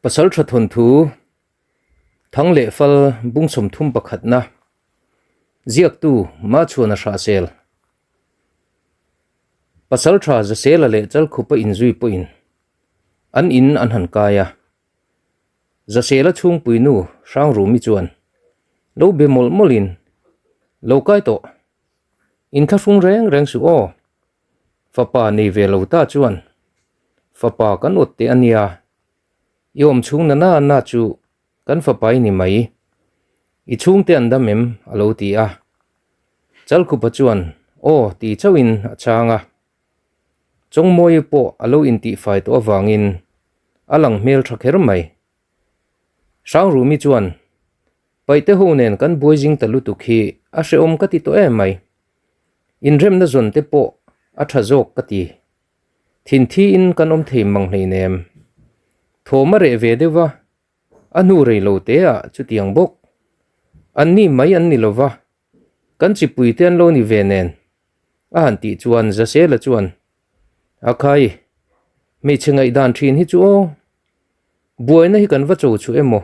Pasaltha thawnthu Thang leh Fal bung 30 pakhatna Ziaktu Machhuana Hrahsel Pasaltha Zasela leh Chalkhupa inzui pawhin an in an han kai a. Zasela chhungpuinu Hrangrumi chuan lo be mawlh mawlhin, Lo kai tawh, inthlahrung reng reng suh aw. Fapa nei ve lo ta chuan fapa kan awt teh a nia, i awm chhung na na na chu kan fapa i ni mai, i chhungte an dam em? a lo ti a. Chalkhupa chuan aw ti chauhin a chhang a. Chawngmawii pawh a lo intihfai tawh avangin a lang hmel tha kher mai. Hrangrumi chuan Paihte ho nen kan buai zing ta lutuk hi a hrehawm ka ti tawh em mai. Inremna zawn te pawh a tha zawk ka ti. Thinthi in kan awm thei mang hleinem. Thawm a reh ve deuh va, a hnu rei lo te ah chutiang bawk. An ni mai an ni lo va, kan chipui te an lo ni ve nen. A han tih chuan Zasela chuan, A khai, hmeichhe ngaihdan thin hi chu aw. Buaina hi kan va cho chhuah emaw?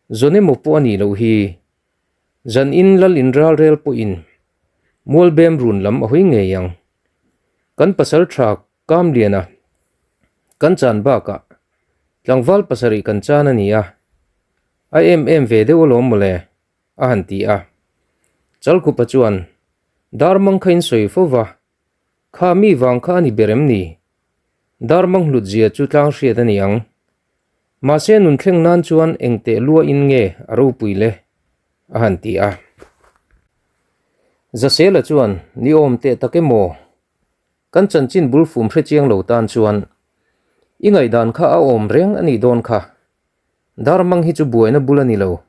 Zawn emaw pawh a nih loh hi. Zan in lal in ral rel pawhin Mualbem run lam a hawi ngei ang. Kan pasal tha kam lian a, kan chan bakah tlangval pasarih kan chan a ni a, a em em ve deuh alawm mawle, a han ti a. Chalkhupa chuan dar mang kha in sawi fo va, kha mi vang kha a ni ber em ni? Dar mang hlut zia chu tlang hriat a ni ang. Mahse nun thleng nan chuan eng teh lua in nge a ropui le? a han ti a. Zasela chuan, Ni awm teh tak emaw? Kan chanchin bul fum hre chiang lo tan chuan i ngaihdan kha a awm reng a nih dawn kha. Darmang hi chu buaina bul a ni lo.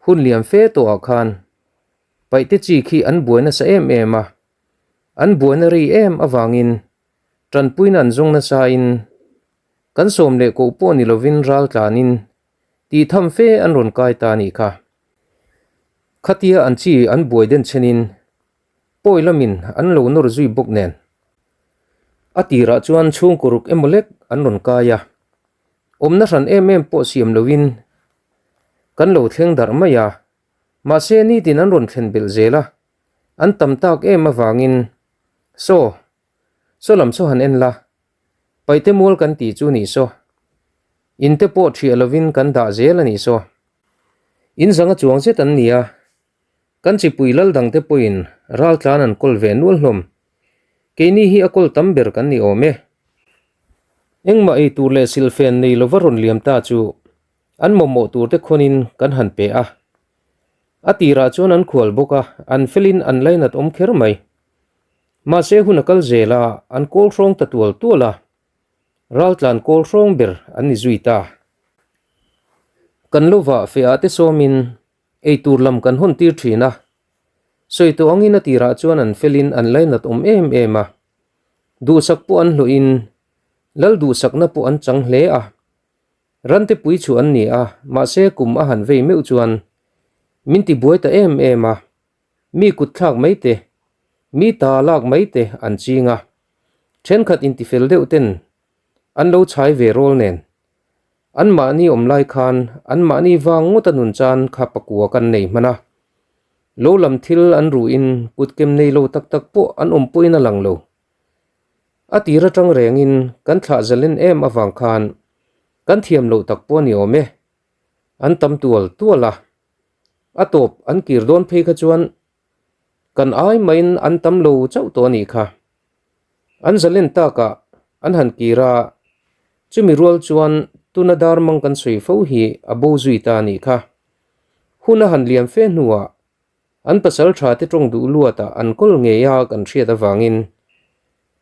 Hun liam fe tawhah khan paihte chi khi an buai nasa em em a. An buaina rei em avangin Tanpuina an zawng nasain kan sawm leh koh pawh ni lovin ral tlanin tih tham fe an rawn kai ta a nih kha. Khatia an chi an buai den chenin pawi lamin an lo nawr zui bawk nen a tirah chuan chhungkaw ruk emaw lek an rawn kai a, awmna hran em em pawh siam lovin kan lo thleng darh mai a, mahse nitin an rawn thlen belh zel a, an tam tak em avangin saw Saw lam saw han en la, Paihte mual kan tih chu nih saw. In te pawh thiah lovin kan dah zel a nih saw. In zanga chuang zet an ni a, kan chipui lal dang te pawhin ral tlan an kawl ve nual hlawm. Keini hi a kawl tam ber kan ni awm e. Engmah ei tur leh silhfen nei lova rawn liam ta chu an mamawh tur te khawnin kan han pe a. A tirah chuan an khual bawk a, an felin an lainat awm kher mai. Mahse hun a kal zel a, an kawl hrawng ta tual tual a, raltlan kawl hrawng ber an ni zui ta. Kan lovah fehah te sawmin eitur lam kan hawn tir thin a, sawi tawh angin a tirah chuan an felin an lainat awm em em a, duhsak pawh an hlawhin lal duhsakna pawh an chang hle a, rante pui chu an ni a, mahse kum a han vei meuh chuan min tibuai ta em em a. Mi kut thlak mai te, mi ta lak mai te an ching a, thenkhat intifel deuh ten an lo chhai ve rawl nen. Anmahni awm lai khan anmahni vang ngawta nun chan kha pakua kan nei hman a. Lo lam thil an ruhin kutkem nei lo tak tak pawh an awm pawhin a lang lo. A tir atang rengin kan thlah zalen em avang khan kan thiam loh tak pawh a ni awm e. An tam tual tual a. A tawp an kir dawn phei kha chuan kan ai maiin an tam lo chauh tawh a nih kha. An zalen takah an han kir a, chumi rual chuan tuna dar mang kan sawi fo hi a bo zui ta a nih kha. Hun a han liam fe hnuah an pasal tha te tawng duh luatah an kawl ngei a kan hriat avangin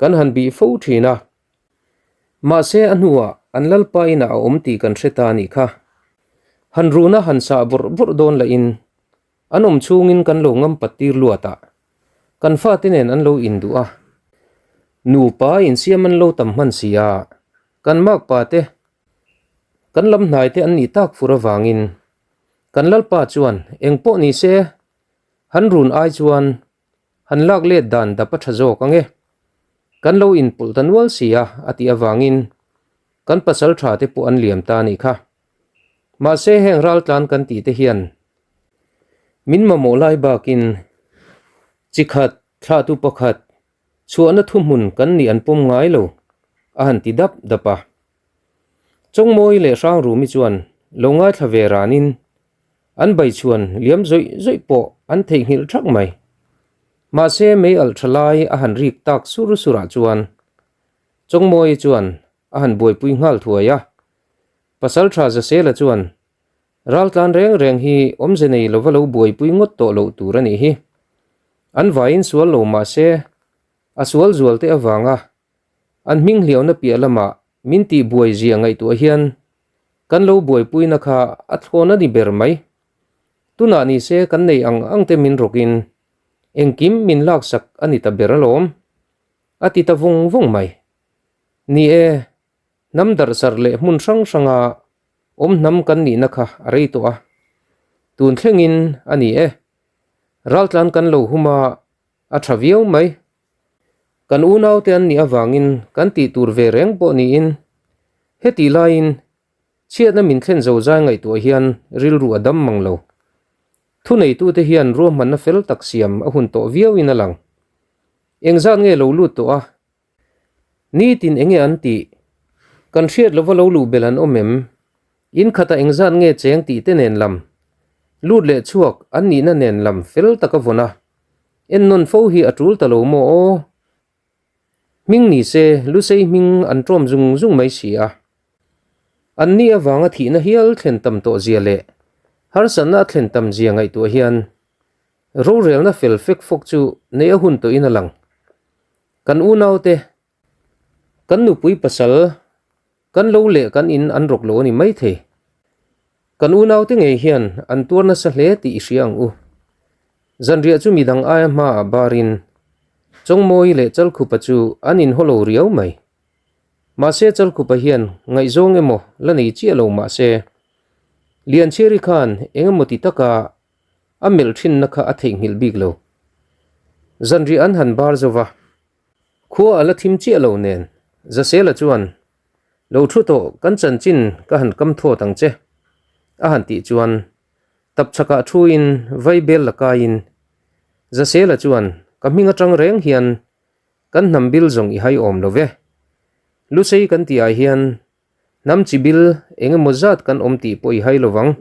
kan han bih fo thin a. Mahse a hnuah an lalpa inah a awm tih kan hre ta a nih kha. Han runa han sah bawrh bawrh dawn lahin an awm chhungin kan lo ngam pat tir luat a, kan fate nen an lo induh a. Nupa insiam an lo tam hman si a, kan makpa te, kan lam hnai te an nih tak fur avangin kan lalpa chuan engpawh ni se han run ai chuan Han lak let dan dap a tha zawk ang e. Kan lo inpawlh ta nual si a, a tih avangin kan pasal tha te pawh an liam ta a nih kha. Mahse heng raltlan kan tih te hian min mamawh lai bakin chi khat, thlahtu pakhat, chhuahna thuhmun kan nih an pawm ngai lo, a han ti dap dap a. Chawngmawi leh Hrangrumi chuan lo ngaithla ve ranin an baichhuan liam zawih zawih pawh an theihnghilh thak mai. Mahse mei alh tha lai a han rik tak sur surah chuan Chawngmawi chuan a han buaipui nghal thuai a. Pasaltha Zasela chuan Raltlan reng reng hi awmze nei lova lo buaipui ngawt tawh loh tur a nih hi. An vaiin sual lo mahse a sual zual te avanga An hming hliauna piah lamah min tih buai zia ngaihtuah hian kan lo buaipuina kha a thlawn a ni ber mai. Tunah ni se kan nei ang ang te min rawkin engkim min laksak a ni ta ber alawm, a ti ta vung vung mai. Ni e, hnam darhsarh leh hmun hrang hranga awm hnam kan nihna kha a rei tawh a, tun thlengin a ni e. Raltlan kan lo hum a, a tha viau mai. Kan unaute an nih avangin kan tih tur ve reng pawh niin hetih laiin chhiatna min thlen zo zai ngaihtuah hian rilru a dam mang lo. Thuneitute hian ruahmanna fel tak siam a hun tawh viauin a lang. Engzat nge lo lut tawh a? Nitin enge an tih? Kan hriat lova lo luh belh an awm em? In khatah engzat nge cheng tih te nen lam, lut leh chhuak an nihna nen lam fel taka vawn a, ennawn fo hi a tul ta lo maw aw? Hming ni se Lusei hming an ṭawm zung zung mai si a. An ni avanga thihna hial thlen tam tawh zia leh harsatna a thlen tam zia ngaihtuah hian rorelna fel fek fawk chu neih a hun tawhin a lang. Kan unaute Kan nupui pasal, kan lo leh kan in an rawk lo a ni maithei. Kan unaute ngei hian an tuar nasa hle tih i hria ang u. Zanriah chu midang aia hmaah barin Chawngmawi leh Chalkhupa chu an inhaw lo riau mai. Mahse Chalkhupa hian ngaihzawng emaw la nei chiah lo mahse Lianchhiari khan engemaw ti taka a melh thinna kha a theihnghilh bik lo. Zanriah an han bar zo va. Khua a la thim chiah lo nen, Zasela chuan, Lo thu tawh, kan chanchin ka han kam thawt ang che, a han tih chuan tapchhakah thuin vai bel la kaiin Zasela chuan, Ka hming atang reng hian kan hnam bil zawng i hai awm lo ve. Lusei kan tihah hian hnam chi bil eng emaw zat kan awm tih pawh i hai lo vang.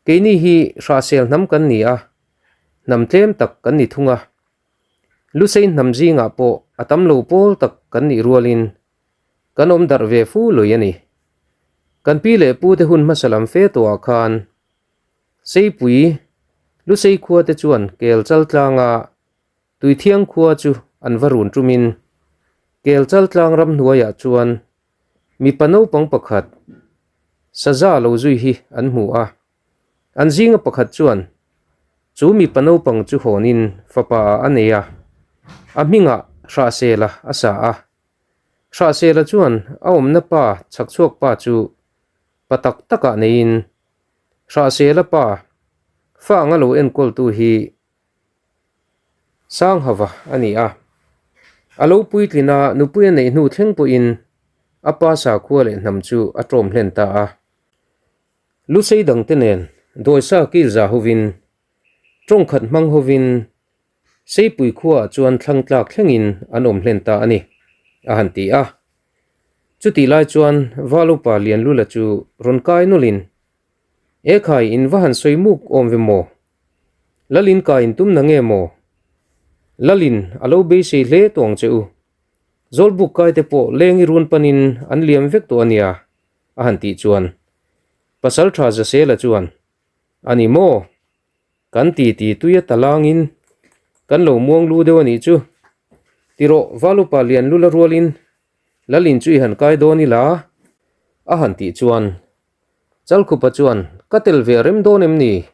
Keini hi Hrahsel hnam kan ni a, hnam tlem tak kan ni thung a. Lusei hnam zingah pawh a tam lo pawl tak kan nih rualin kan awm darh ve fu lui a ni. Kan pi leh pu te hun hmasa lam fe tawhah khan Seipui, Lusei khua te chuan kel chal tlanga Tuithiang khua chu an va run tumin kel chal tlang ramhnuaiah chuan mipa naupang pakhat saza lo zui hi an hmu a. An zinga pakhat chuan chu mipa naupang chu hawnin fapa ah a nei a, a hmingah Hrahsela a sa a. Hrahsela chuan a awmna pa chhakchhuak pa chu pa tak takah neiin Hrahsela pa fa anga lo enkawltu hi Sanghava a ni a. A lo puitlina nupui a neih hnu thleng pawhin a pa sakhua leh hnam chu a ṭawm hlen ta a. Lusei dangte nen dawisa kil za hovin, tawngkhat hmang hovin Seipui khuaah chuan thlang tlak thlengin an awm hlen ta a ni, a han ti a. Chutih lai chuan Val upa Lianlula chu rawn kai nawlhin, Ekhai in va han sawi muk awm ve maw? Lalin ka in tum na nge maw? Lalin a lo beisei hle tawh ang che u. Zawlbuk kaite pawh leng i run panin an liam vek tawh a nia, a han tih chuan Pasalṭha Zasela chuan, A ni maw? Kan ti ti tui a ta langin kan lo muang lu deuh a nih chu. Ti rawh, Valupa lian lu la rualin Lalin chu i han kai dawn ila? A han tih chuan Chalkhupa chuan, Ka tel ve rem dawn em ni?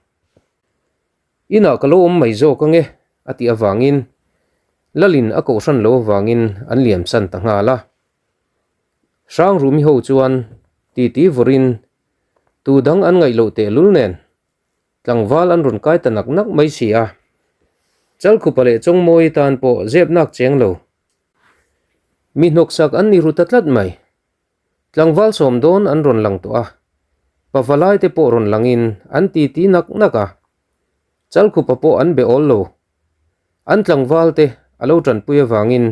Inah ka lo awm mai zawk ange, a tih avangin Lalin a kohhran lo avangin an liamsan ta nghal a. Hrangrumi ho chuan titi vawrin tu dang an ngaih loh tehlul nen tlangval an rawn kai ta nak nak mai si a. Chalkhupa leh Chawngmawi tan pawh zep nak cheng lo. Mi hnawksak an ni ru ta tlat mai. Tlangval sawm dawn an rawn lang tawh a. Pavalai te pawh rawn langin an titi nak nak a, Chalkhupa pawh an be awl lo. An tlangval te a lo tanpui avangin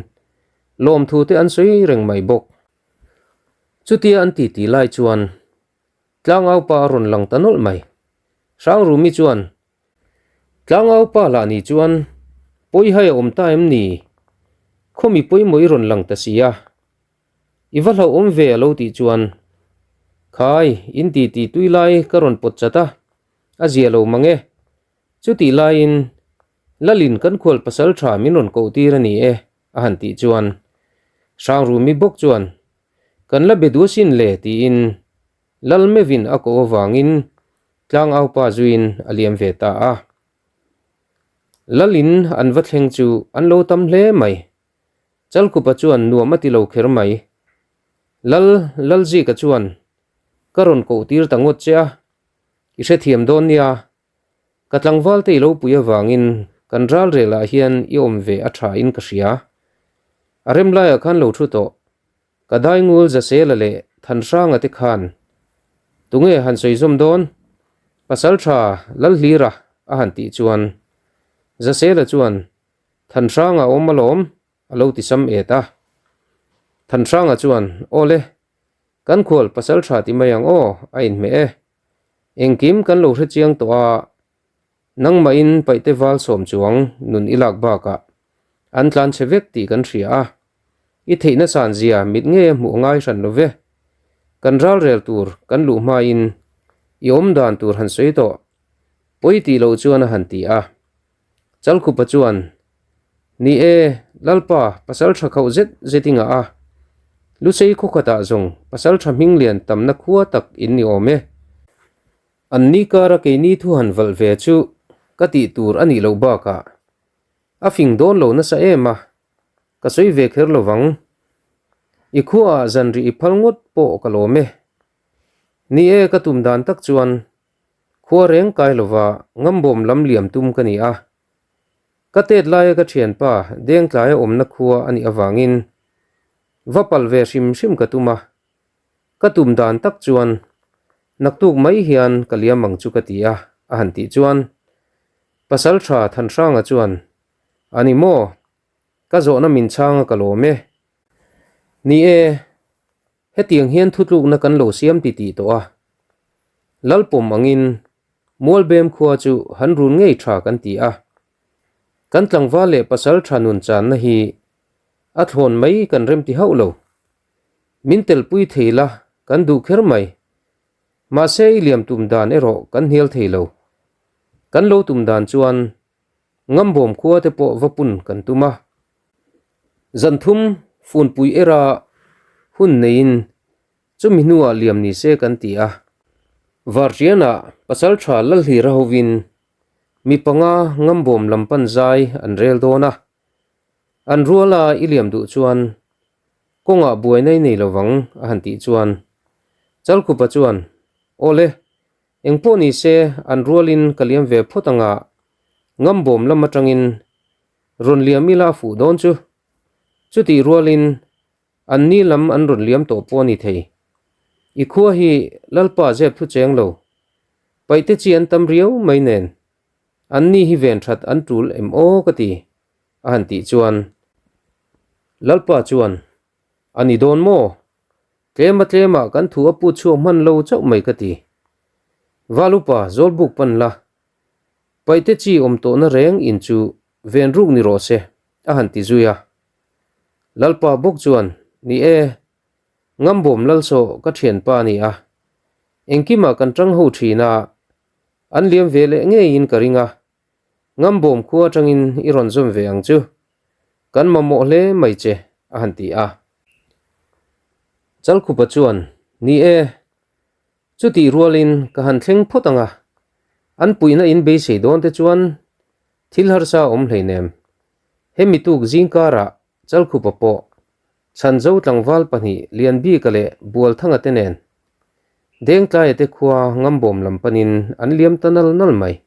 lawmthu te an sawi reng mai bawk. Chutia an titi lai chuan Tlangaupa a rawn lang ta nawlh mai. Hrangrumi chuan, Tlangaupa lah ni chuan pawihai a awm ta em ni? Khaw mi pawimawh i rawn lang ta si a. I va hlauhawm ve a lo tih chuan, Khai, in titi tui lai ka rawn pawt chat a, a zia lo mang e. Chutih laiin Lalin kan khual pasal tha min rawn koh tir a ni e a han tih chuan Hrangrumi bawk chuan, Kan la be duh asin le tiin Lal mevin a koh avangin tlangaupa zuiin a liam ve ta a. Lalin an va thleng chu an lo tam hle mai. Chalkhupa chuan nuam a ti lo kher mai. Lal Lalzika chuan, Ka rawn koh tir ta ngawt che a, i hrethiam dawn nia. Ka tlangval te i lo pui avangin kan ral relah hian i awm ve a tha in ka hria. A rem laiah khan lo thu tawh. Ka daingul Zasela leh Thanhranga te khan tunge han sawi zawm dawn? Pasal tha Lalhlira a han tih chuan Zasela chuan Thanhranga awm alawm a lo ti sam et a. Thanhranga chuan Aw le, kan khual pasal tha ti mai ang aw a inhmeh e. Engkim kan lo hre chiang tawh a, nangmahin paihte val sawm chuang nun i lak bakah an tlan chhe vek tih kan hria a, i theihna san zia mit nge hmuh a ngai hran lo ve. Kan ral rel tur kan luh hmain i awm dan tur han sawi tawh, pawi tih loh chuan a han ti a. Chalkhupa chuan, Ni e, Lalpa, pasal tha khauh zet zet i ngah a. Lusei khawkhatah zawng pasal tha hming lian tamna khua tak in ni awm e. An ni kara keini thu han valh ve chu ka tih tur a nih loh bakah a fing dawn lo nasa em a, ka sawi ve kher lo vang. I khuaah zanrih i phal ngawt pawh ka lawm e. Ni e, ka tum dan tak chuan Khua reng kai lova ngambawm lam liam tum ka ni a. Ka tet laia ka thianpa Dengtlaia awmna khua a nih avangin va pal ve hrim hrim ka tum a. Ka tum dan tak chuan naktuk mai hian ka liam ang chu ka ti a, a han tih chuan Pasal tha Thanhranga chuan, A ni maw? Ka zawhna min chhang a ka lawm e. Ni e, Hetiang hian thutlukna kan lo siam ti tih tawh a. Lalpawm angin Mualbem khua chu han run ngei tha kan ti a. Kan tlangval leh pasal tha nun channa hi a thlawn mai kan remti hauh lo. Min telpui thei la kan duh kher mai. Mahse i liam tum dan erawh kan hnial thei lo. Kan lo tum dan chuan Ngambawm khua te pawh va pun kan tum a. Zan thum funpui era hun neiin chumi hnuah liam ni se kan ti a. Vartianah pasal tha Lalhlira hovin mi panga Ngambawm lam pan zai an rel dawn a. An ruala i liam duh chuan kawngah buaina i nei lovang a han tih chuan Chalkhupa chuan, Aw le, Engpawh ni se an rualin ka liam ve phawt anga Ngambawm lam atangin rawn liam ila a fuh dawn chu. Chutih rualin an ni lam an rawn liam tawh pawh a ni thei. I khua hi Lalpa zep thu cheng lo. Paihte chi an tam riau mai nen an ni hi ven that an tul em aw ka ti a han tih chuan Lalpa chuan a ni dawn maw? Tlema tlemah kan thu a put chhuak hman lo chauh mai ka ti. Valupa Zawlbuk pan la, Paihte chi awm tawhna reng in chu ven ruk ni rawh se, a han ti zui a. Lalpa bawk chuan, Ni e, Ngambawm Lalsaw ka thianpa a ni a, engkimah kan tang ho thin a, an liam ve leh ngeiin ka ring a, Ngambawm khua atangin i rawn zawm ve ang chu, kan mamawh hle mai che, a han ti a. Chalkhupa chuan, Ni e, Chutih rualin ka han thleng phawt ang a, an puihna in beisei dawn te chuan thil harsa a awm hleinem. Hemi tuk zingkarah Chalkhupa pawh Chhanzo tlangval pahnih Lianbika leh Bualthanga te nen Dengtlaia te khua Ngambawm lam panin an liam ta nal nal mai.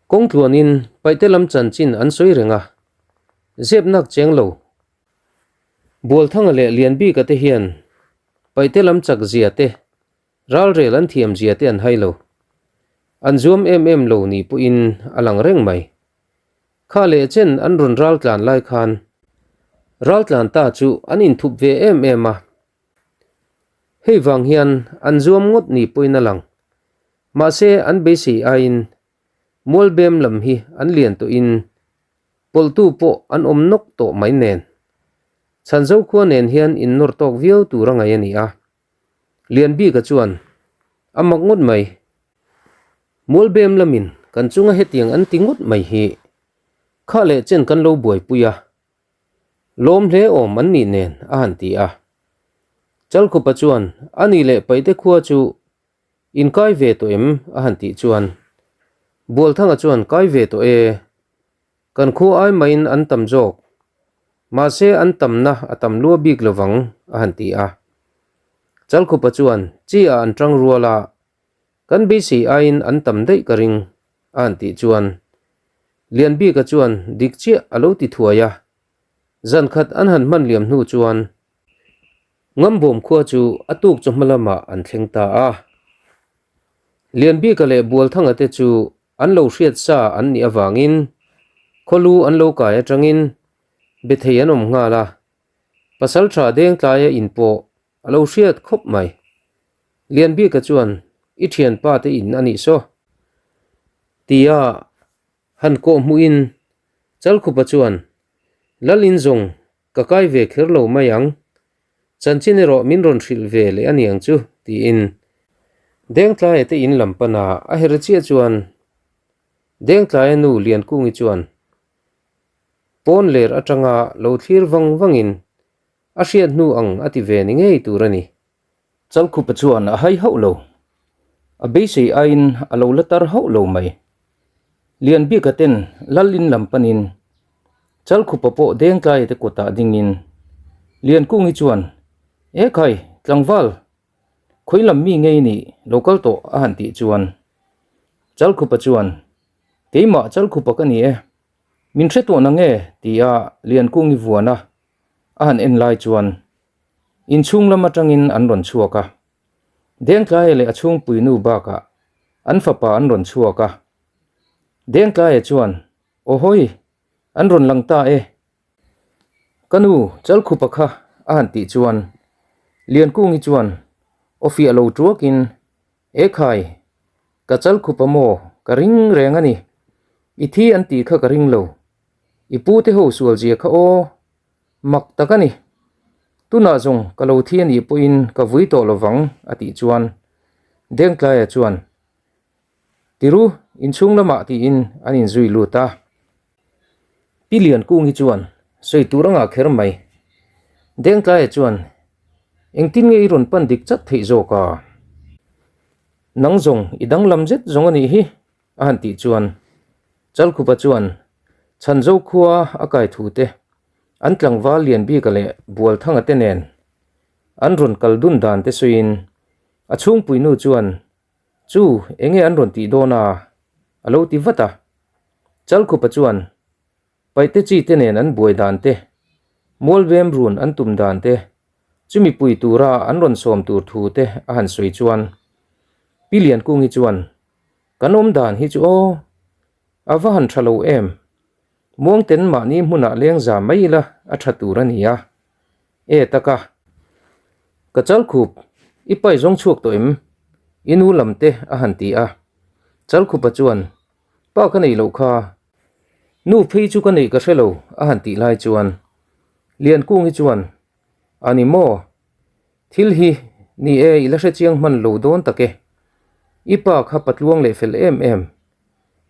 Kawngtluanin Paihte lam chanchin an sawi reng a, zepnak cheng lo. Bualthanga leh Lianbika te hian Paihte lam chak zia te, Ralrel an thiam zia te an hai lo. An zuam em em lo ni pawhin a lang reng mai. Kha leh chen an rawn raltlan lai khan raltlan ta chu an inthup ve em em a. Hei vang hian an zuam ngawt ni pawhin a lang. Mahse an beisei aiin Mualbem lam hi an lian tawhin pawlhtu pawh an awm nawk tawh mai nen. Chhanzo khua nen hian innawr tawk viau tur a ngaih a ni a. Lianbika chuan, A mak ngawt mai. Mualbem lamin kan chunga hetiang an ti ngawt mai hi kha leh chen kan lo buaipui a, lawm hle awm an nih nen a han ti a. Chalkhupa chuan, A nih leh Paihte khua chu Inkai ve tawh em? a han tih chuan Bualthanga chuan kai ve tawh e, kan khua ai maiin an tam zawk, mahse an tamna a tam lua bik lovang a han ti a. Chalkhupa chuan chi ah an tang rual a, kan beisei aiin an tam daih ka ring a han tih chuan Lianbika chuan dik chiah a lo ti thuai a, zan khat an han hman liam hnu chuan Ngambawm khua chu a tuk chawhma lamah an thleng ta a. Lianbika leh Bualthanga te chu an lo hriat sa an nih avangin khawlu an lo kai atangin be thei an awm nghal a, Pasaltha Dengtlaia in pawh a lo hriat khawp mai. Lianbika chuan i thianpa te in a nih saw tia han kawh hmuhin Chalkhupa chuan Lal in zawng Ka kai ve kher lo mai ang, chanchin erawh min rawn hrilh ve leh a niang chu, tiin Dengtlaia te in lam pana a her chiah chuan Dengtlaia nu Liankungi chuan pawn ler atanga lo thlir vang vangin a hriat hnu ang a ti ve ni ngei tur a ni. Chalkhupa chuan a hai hauh lo. A beisei aiin a lo la tar hauh lo mai. Lianbika ten lal in lam panin Chalkhupa pawh Dengtlaia te kawtah dingin Liankungi chuan, E khai, tlangval, khawi lam mi ngei nih lo kal tawh a han tih chuan Chalkhupa chuan, Keimah Chalkhupa ka ni e, min hre tawh nange tia Liankungi vuana a han en lai chuan Inchhung lam atangin an rawn chhuak a, Dengtlaia leh a chhungpui nu bakah an fapa an rawn chhuak a. Dengtlaia chuan, Aw hawi, an rawn lang ta e. Ka nu, Chalkhupa kha a han tih chuan Liankungi chuan aw fiah lo tuakin, E khai, ka Chalkhupa maw ka ring reng a ni. I thi an tih kha ka ring lo. I pute ho sualzia kha aw. Mak tak a ni. Tunah zawng ka lo thi a nih pawhin ka vui tawh lo vang a tih chuan Dengtlaia chuan Tiru, inchhung lamah tiin an inzui lut a. Pi Liankungi chuan sawi tur a ngah kher mai. Dengtlaia chuan Engtin nge i rawn pan dik chat theih zawk a? Nang zawng i danglam zet zawng a nih hi a han tih chuan Chalkhupa chuan Chhanzo khua a kai thu te, an tlangval Lianbika leh Bualthanga te nen an rawn kal dun dan te sawiin a chhungpuinu chuan Chu enge an rawn tih dawn a? a lo ti vat a. Chalkhupa chuan Paihte chi te nen an buai dan te, Mualvem run an tum dan te, chumi pui tura an rawn sawm tur thu te a han sawi chuan Pi Liankungi chuan Kan awm dan hi chu aw, a va han tha lo em? Muangten mahni hmunah leng za mai ila a tha tur a ni a. E taka, ka chalkhup, i pai zawng chhuak tawh em? I nu lam te a han ti a. Chalkhupa chuan, Pa ka nei loh kha, nu phei chu ka neih ka hre lo a han tih lai chuan Liankungi chuan, A ni maw? Thil hi, ni e, i la hre chiang hman lo dawn tak e. I pa kha patluang leh fel em em.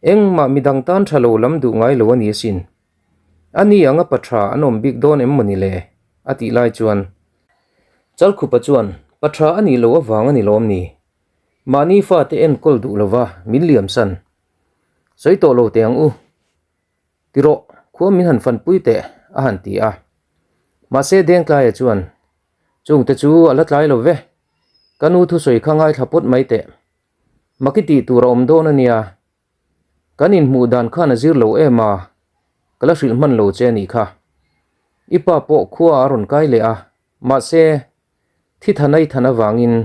Engmah midang tan tha lo lam duh ngai lo a ni asin. A ni anga pa tha an awm bik dawn em mawni le? a tih lai chuan Chalkhupa chuan, Pa tha a nih loh avang a ni lawm ni? Mahni fate enkawl duh lova min liamsan. Sawi tawh lo teh ang u. Ti rawh, khua min han fanpui teh, a han ti a. Mahse Dengtlaia chuan, Chungte chu a la tlai lo ve, ka nu thusawi kha ngaithla pawt mai teh. Maki tih tur a awm dawn a nia, kan inhmuh dan khan a zir lo em a, ka la hrilh hman lo che a nih kha. I pa pawh khua a rawn kai leh a, mahse, thi than a i than avangin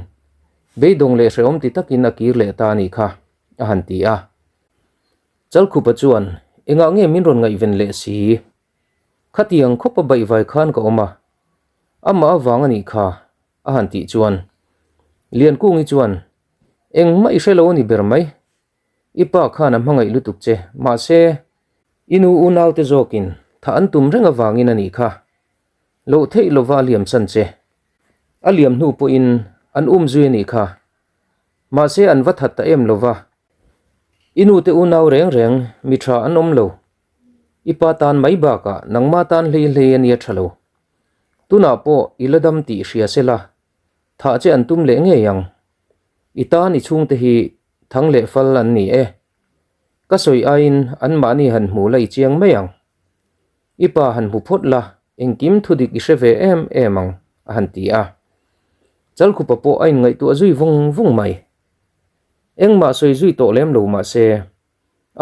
Beidawng leh hrehawm ti takin a kir leh ta a nih kha, a han ti a. Chalkhupa chuan, Engah nge min rawn ngaihven leh si? Khatiang khawpa baihvai khan ka awm a, amah avang a nih kha, a han tih chuan Liankungi chuan, Engmah i hre lo a ni ber mai. I pa khan a hmangaih lutuk che, mahse, i nu unaute zawkin tha an tum reng avangin a nih kha. Loh theih lova a liam chan che. A liam hnu pawhin an um zui a nih kha. Mahse an va that ta em lova. I nute unau reng reng mi tha an awm lo. I pa tan mai bakah nangma tan hlei hlei a nia tha lo. Tunah pawh i la dam tih hria se la, thah che an tum leh ngei ang. I tan i chhungte hi thang leh fal an ni e. Ka sawi aiin anmahni han hmu la i chiang mai ang. I pa han hmu phawt la, engkim thudik i hre ve em em ang, a han ti a. Chalkhupa pawh a inngaihtuah zui vung vung mai. Engmah sawi zui tawh lem lo mah se,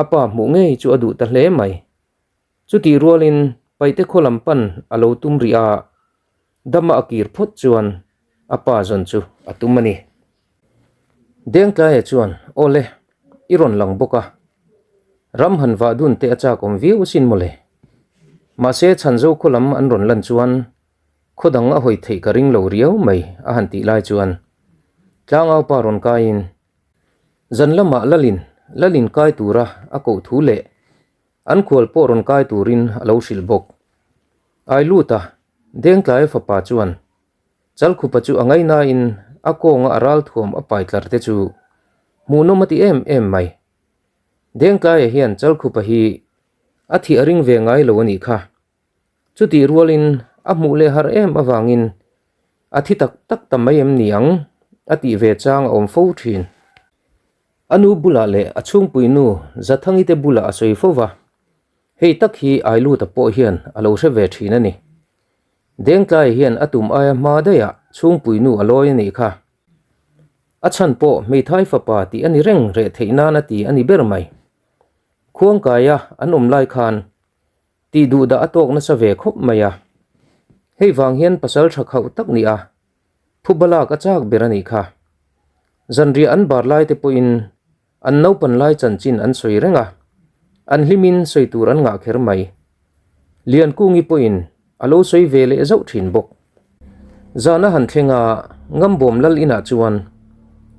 a pa hmuh ngei chu a duh ta hle mai. Chutih rualin Paite khaw lam pan a lo tum rih a, dama a kir phawt chuan a pa zawn chu a tum a ni. Dengtlaia chuan, Aw le, i rawn lang bawk a. Ram han vah dun te a chak awm viau asin mawle. Mahse Chhanzo khaw lam an rawn lan chuan khaw dang a hawi theih ka ring lo riau mai a han tih lai chuan Tlangaupa rawn kaiin zan lamah Lalin Lalin kai tura a koh thu leh an khual pawh rawn kai turin a lo hrilh bawk. Ailuta Dengtlaia fapa chuan Chalkhupa chu a ngaihnain a kawnga a ralthuam a pai tlar te chu hmuhnawm a ti em em mai. Dengtlaia hian Chalkhupa hi a thih a ring ve ngai lo a nih kha. Chutih rualin a hmuh leh har em avangin a thi tak tak ta mai em ni ang a tih ve chang a awm fo thin. A nu bulah leh a chhungpui nu Zathangi te bulah a sawi fo va, hei tak hi Ailuta pawh hian a lo hre ve thin a ni. Dengtlai hian a tum aia hma daihah chhungpui nu a lawi a nih kha. A chhan pawh hmeithai fapa tih a ni reng reh theih nan a ti a ni ber mai. Khuangkaia an awm lai khan tih duh dah a tawk nasa ve khawp mai a. Hei vang hian pasal tha khauh tak nih a phuba lak a chak ber a nih kha. Zanriah an bar lai te pawhin An naupan lai chanchin an sawi reng a, an hlimin sawi tur an ngah kher mai. Liankungi pawhin a lo sawi ve leh zauh thin bawk. Zan a han thleng a, Ngambawm lal inah chuan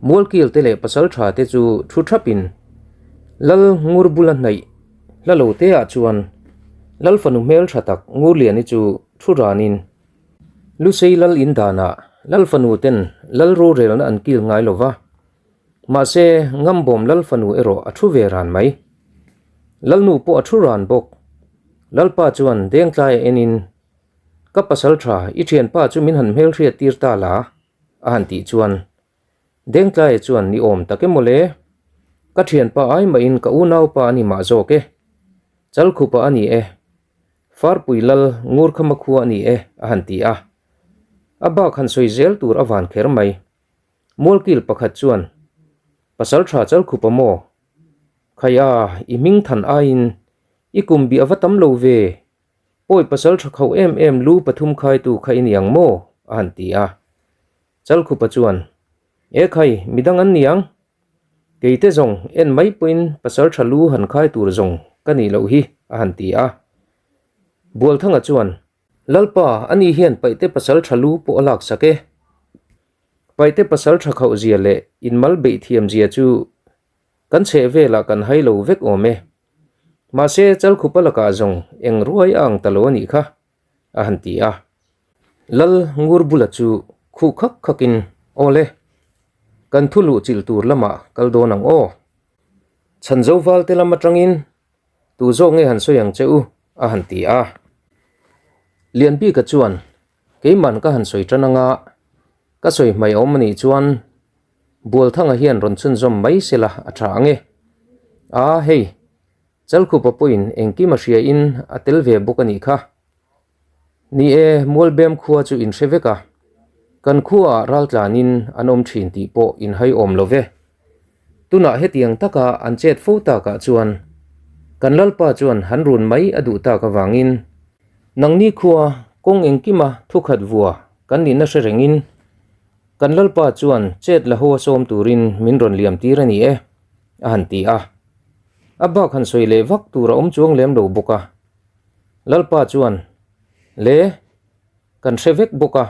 Mualkil te leh pasal tha te chu thu thapin Lal Ngur bula hnaih hla lo te ah chuan Lal fanu hmel tha tak Ngurliani chu thu ranin Lusei lal in danah Lal fanu ten Lal rorelna an kil ngai lova, Mahse, Ngambawm Lal fanu erawh a thu ve ran mai. Lalnu pawh a thu ran bawk. Lalpa chuan Dengtlaia enin, Ka pasal tha, i thianpa chu min han hmelhriat tir ta la, a han tih chuan Dengtlaia chuan ni awm tak emaw le? Ka thianpa ai mahin ka unaupa a ni mah zawk e. Chalkhupa a ni e. Farpui Lal Ngurkhama khua a ni e, a han ti a. A bak han sawi zel tur a van kher mai. Mualkil pakhat chuan, Pasal tha Chalkhupa maw? Khai a, i hming than aiin i kum bih a va tam lo ve. Pawi pasal tha khauh em em lu pathum khaitu kha i ni ang maw? a han ti a. Chalkhupa chuan, E khai, midang an ni ang. Keite zawng en mai pawhin pasal tha lu han khai tur zawng ka nih loh hi, a han ti a. Bualthanga chuan, Lalpa, ani hian paihte pasal tha lu pawh a laksak e. Paihte pasal tha khauh zia leh inmal beih thiam zia chu kan chheh velah kan hai lo vek awm e. Mahse, Chalkhupa lakah zawng eng ruai a ang ta lo a nih kha, a han ti a. Lal Ngur bula chu khuh khak khakin, Aw le, kan thu luh chilh tur lamah kal dawn ang aw. Chhanzo valte lam atangin Tu zawk nge han sawi ang che u? a han ti a. Lianbika chuan, Keiman ka han sawi tan anga, ka sawi hmai awm a nih chuan Bualthanga hian rawn chhunzawm mai se la a tha ang e. A, hei, Chalkhupa pawhin engkim a hria in a tel ve bawk a nih kha. Ni e, Mualbem khua chu in hre vek a, kan khuaah raltlanin an awm thin tih pawh in hai awm lo ve. Tunah hetiang taka an chet fo takah chuan kan Lalpa chuan han run mai a duh tak avangin nangni khua kawng engkima thukhat vua kan nihna hre rengin. Kan Lalpa chuan chet la ho a sawm turin min rawn liam tir a ni e, a han ti a. A bak han sawi leh vak tur a awm chuang lem lo bawk a. Lalpa chuan, Le, kan hre vek bawk a,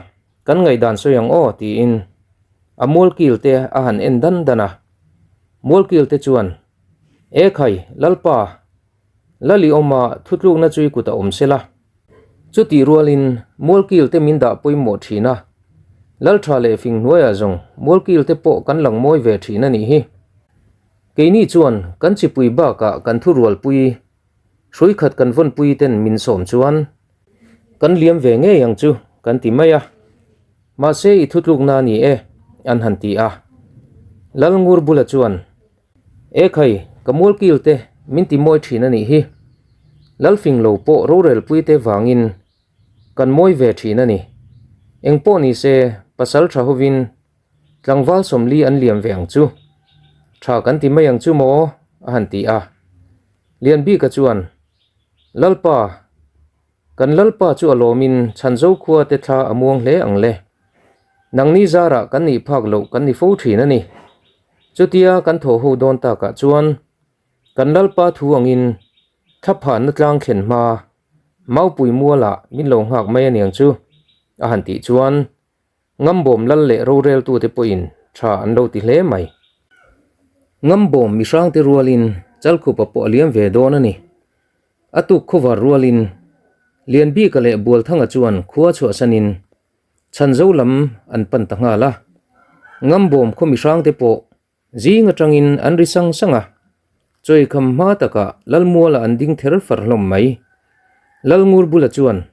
kan ngaihdan sawi ang aw, tiin a mualkil te a han en dan dan a. Mualkil te chuan, E khai, Lalpa, Lali awma thutlukna chu i kut a awm sela. Chutih rualin Mualkil te min dah pawimawh thin a, Laltha leh fing hnuaiah zawng Mualkil te pawh kan lang mawi ve thin a nih hi. Keini chuan kan chipui bakah kan thurualpui, hruikhat kan vawnpui ten min sawm chuan kan liam ve ngei ang chu kan ti mai a. Mahse i thutlukna a ni e, an han ti a. Lalngur bula chuan E khai, ka mualkil te min ti mawi thin a nih hi. Lalfing lo pawh rorelpui te vangin kan mawi ve thin a ni. Eng pawh ni se, pasal tha hovin tlangval sawmli an liam ve ang chu. Tha kan ti mai ang chu maw? a han ti a. Lianbika chuan, Lalpa, Kan Lalpa chu a lawmin Chhanzo khua te thla a muang hle ang le. Nangni zarah kan nih phak loh kan ni fo thin a ni. Chutia kan thaw ho dawn takah chuan kan Lalpa thu angin thla phanna tlang thlen hma Maupui mualah min lo nghak mai aniang chu a han tih chuan Ngambawm lal leh roreltute pawhin tha an lo ti hle mai. Ngambawm mihrangte rualin Chalkhupa pawh a liam ve dawn a ni. A tuk khawvar rualin Lianbika leh Bualthanga chuan khua chhuahsanin Chhanzo lam an pan ta nghal a. Ngambawm khaw mihrangte pawh Zing atangin an ri sang sang a, chawikham hma takah Lalmuala an ding ther far hlawm mai. Lalngur bula chuan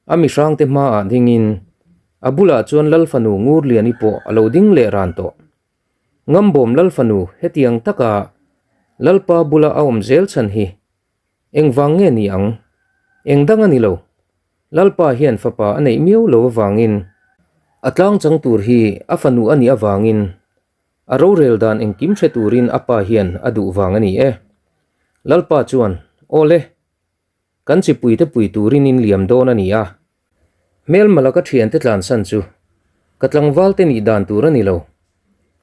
a mihrangte hmaah dingin a bulah chuan Lalfanu Ngurliani pawh a lo ding leh ran tawh. Ngambawm Lalfanu hetiang taka Lalpa bula a awm zel chhan hi engvang nge ni ang? Eng dang a ni lo. Lalpa hian fapa a neih miau lo avangin a tlang chang tur hi a fanu a nih avangin A rorel dan engkim hre turin a pa hian a duh vang a ni e. Lalpa chuan, Aw le, kan chipuite pui turin in liam dawn a ni a. Hmelma laka thiante tlansan chu ka tlangvalte nih dan tur a ni lo.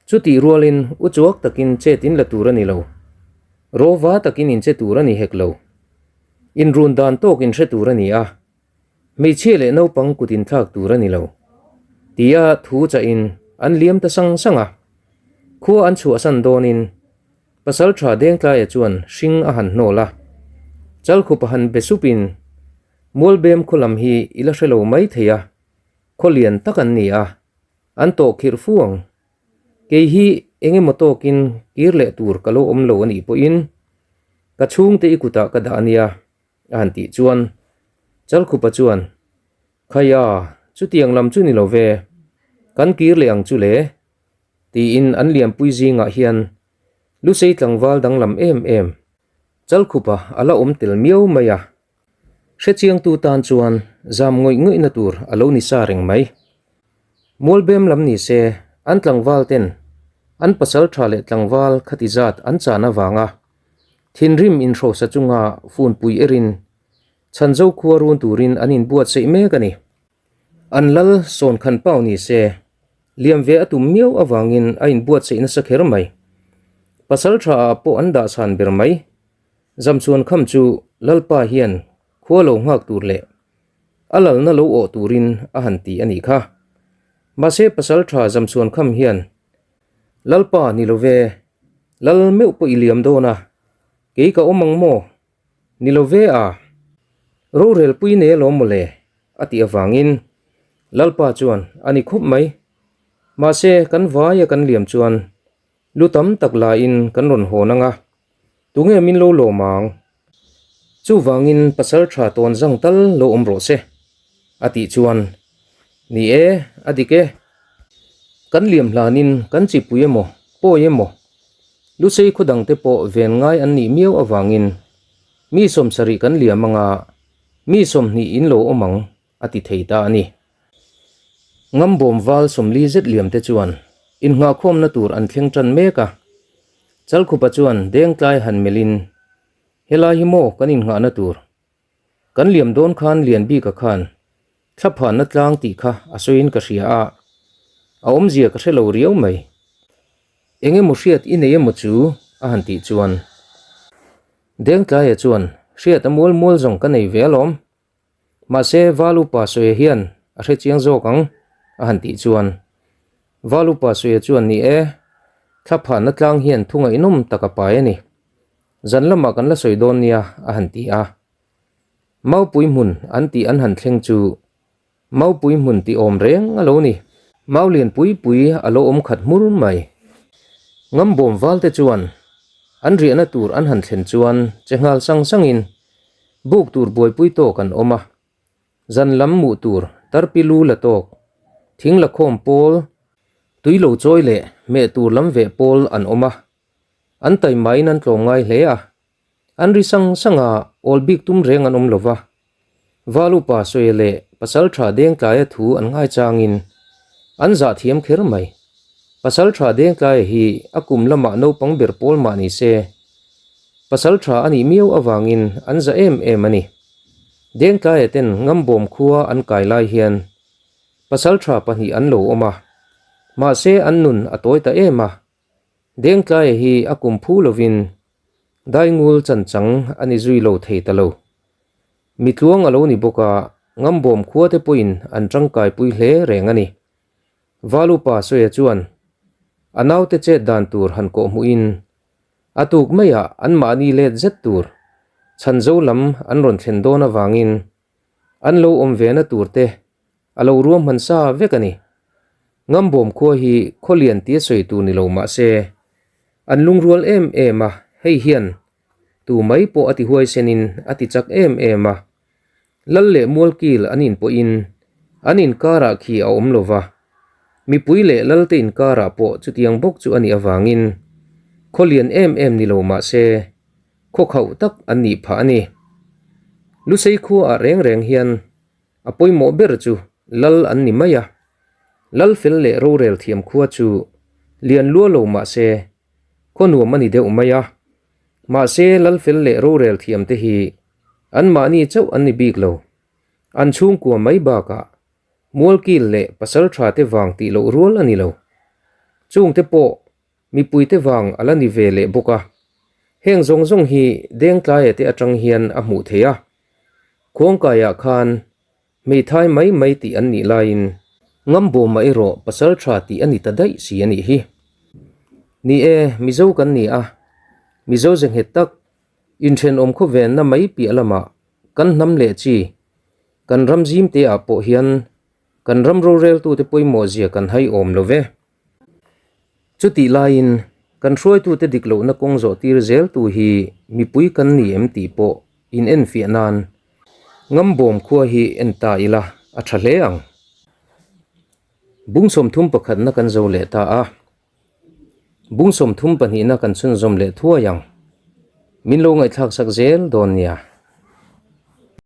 Chutih rualin u chuak takin chet in la tur a ni lo. Rawva takin in che tur a ni hek lo. Inrun dan tawk in hre tur a ni a. Hmeichhia leh naupang kut inthlak tur a ni lo, tia thu chahin an liam ta sang sang a. Khua an chhuahsan dawnin Pasalṭha Dengtlaia chuan hring a han hnawl a, Chalkhupa han be supin, Mualbem khaw lam hi i la hre lo mai thei a, khaw lian tak an ni a, an tawh khirh fu ang. Kei hi eng emaw tawkin kir leh tur ka lo awm lo a nih pawhin ka chhungte i kutah ka dah a nia. A han tih chuan Chalkhupa chuan, Khaia, chutiang lam chu ni lo ve, kan kir leh ang chu le, tiin an liampui zingah hian Lusei tlangval danglam em em Chalkhupa a la awm tel miau mai a, hrechiangtu tan chuan zam ngawih ngawihna tur a lo ni sa reng mai. Mualbem lam ni se an tlangval ten an pasal tha leh tlangval khati zat an chan avanga Thinrim inhrosa chunga funpui erin Chhanzo khua run turin an inbuatsaih mek a ni. An lal sawn khan pau ni se, liam ve a tum miau avangin a inbuatsaih nasa kher mai. Pasal tha ah pawh an dah chhan ber mai. Zamchhuan kham chu Lalpa hian khua lo nghak tur leh a lalna lo awh turin a han ti a nih kha. Mahse pasal tha Zamchhuan kham hian Lalpa ni lo ve, Lal meuh pawh i liam dawn a, kei ka awm ang maw? Ni lo ve a, rorelpui nei alawm maw le? a tih avangin Lalpa chuan a ni khawp mai. Mahse, kan vaia kan liam chuan lu tam tak laiin kan rawn hawn ang a, tunge min lo lawm ang? Chuvangin pasal tha tawn zang tal lo awm rawh se, a tih chuan, Ni e, a dik e. Kan liam hlanin kan chipui emaw, pawi emaw, Lusei khaw dangte pawh ven ngai an nih miau avangin mi sawmsarih kan liam anga mi 20 in lo awm ang, a ti thei ta a ni. Ngambawm val 40 zet liam te chuan innghahkhawmna tur an thleng tan mek a. Chalkhupa chuan dengtlai han melhin, Helai hi maw kan innghahna tur? Kan liam dawn khan Lianbika khan thlaphanna tlang tih kha a sawiin ka hria a. A awmzia ka hre lo riau mai. Eng emaw hriat i nei emaw chu? a han tih chuan Dengtlaia chuan, Hriat a mual mual zawng ka nei ve alawm. Mahse Valupa Suia hian a hre chiang zawk ang a han tih chuan Valupa Suia chuan ni e, thlaphanna tlang hian thu ngaihnawm tak a pai a ni. Zan lamah kan la sawi dawn nia a han ti a. Maupui hmun an tih an han thleng chu Maupui hmun tih awm reng a lo ni. Mau lian pui pui a lo awm khat hmur mai. Ngambawm valte chuan an riahna tur an han thlen chuan che nghal sang sangin buk tur buaipui tawk an awm a. Zan lam muh tur tarpi lu la tawk, thing la khawm pawl, tui lo chawi leh meh tur lam veh pawl an awm a. An taimaiin an tlawm ngai hle a. An ri sang sang a, awl bik tum reng an awm lo va. Val upa Sawi leh pasal tha Dengtlaia thu an ngai changin an zah thiam kher mai. Pasal tha Dengtlaia hi a kum lamah naupang ber pawl mah ni se, pasal tha a nih miau avangin an za em em a ni. Dengtlaia ten Ngambawm khua an kai lai hian pasal tha pahnih an lo awm a, mahse an nun a tawi ta em a. Dengtlaia hi a kum phu lovin Daingul chanchang a ni zui lo thei ta lo. Mi tluang a lo ni bawk a, Ngambawm khua te pawhin an tangkaipui hle reng a ni. Valupa Sawia chuan a naute chet dan tur han kawh hmuhin a tuk maiah anmahni let zet tur chhanzo lam an rawn thlen dawn avangin an lo awm vena tur te A lo ruahman sa vek a ni. Ngambawm khua hi khaw lian tia sawi tur ni lo mah se, an lungrual em em a, hei hian tu mai pawh a ti huaisenin a ti chak em em a. Lal leh Mualkil an inpawhin an inkarah khi a awm lo va, mipui leh Lalte inkarah pawh chutiang bawk chu a nih avangin khaw lian em em ni lo mah se, khaw khauh tak an nih phah a ni. Lusei khuaah reng reng hian A pawimawh ber chu Lal an ni mai a, Lal fel leh rorel thiam khua chu lian lua lo mah se khaw nuam a ni deuh mai a. Mahse Lal fel leh rorel thiam te hi anmahni chauh an ni bik lo. An chhungkua mai bakah Mualkil leh Pasaltha te vang tih loh rual a ni lo. Chungte pawh Mipuite vang a la ni ve leh bawk a, heng zawng zawng hi Dengtlaia te atang hian a hmuh theih a. Khuangkaiah khan hmeithai mai mai tih an nih laiin Ngambawma erawh pasal tha tih a ni ta daih si a nih hi. Ni e, Mizo kan ni a, Mizo ze nghet tak, inthenawm khawvenna mai piah lamah kan hnam leh chi, kan ram zimte ah pawh hian kan ram roreltute pawimawh zia kan hai awm lo ve. Chutih laiin kan hruaitute dik lohna kawng zawh tir zeltu hi mipui kan ni em tih pawh in enfiah nan Ngambawm khua hi en ta ila a tha hle ang. Bung 30 pakhatna kan zo leh ta a, bung 32na kan chhunzawm leh thuai ang. Min lo ngaihthlak sak zel dawn nia.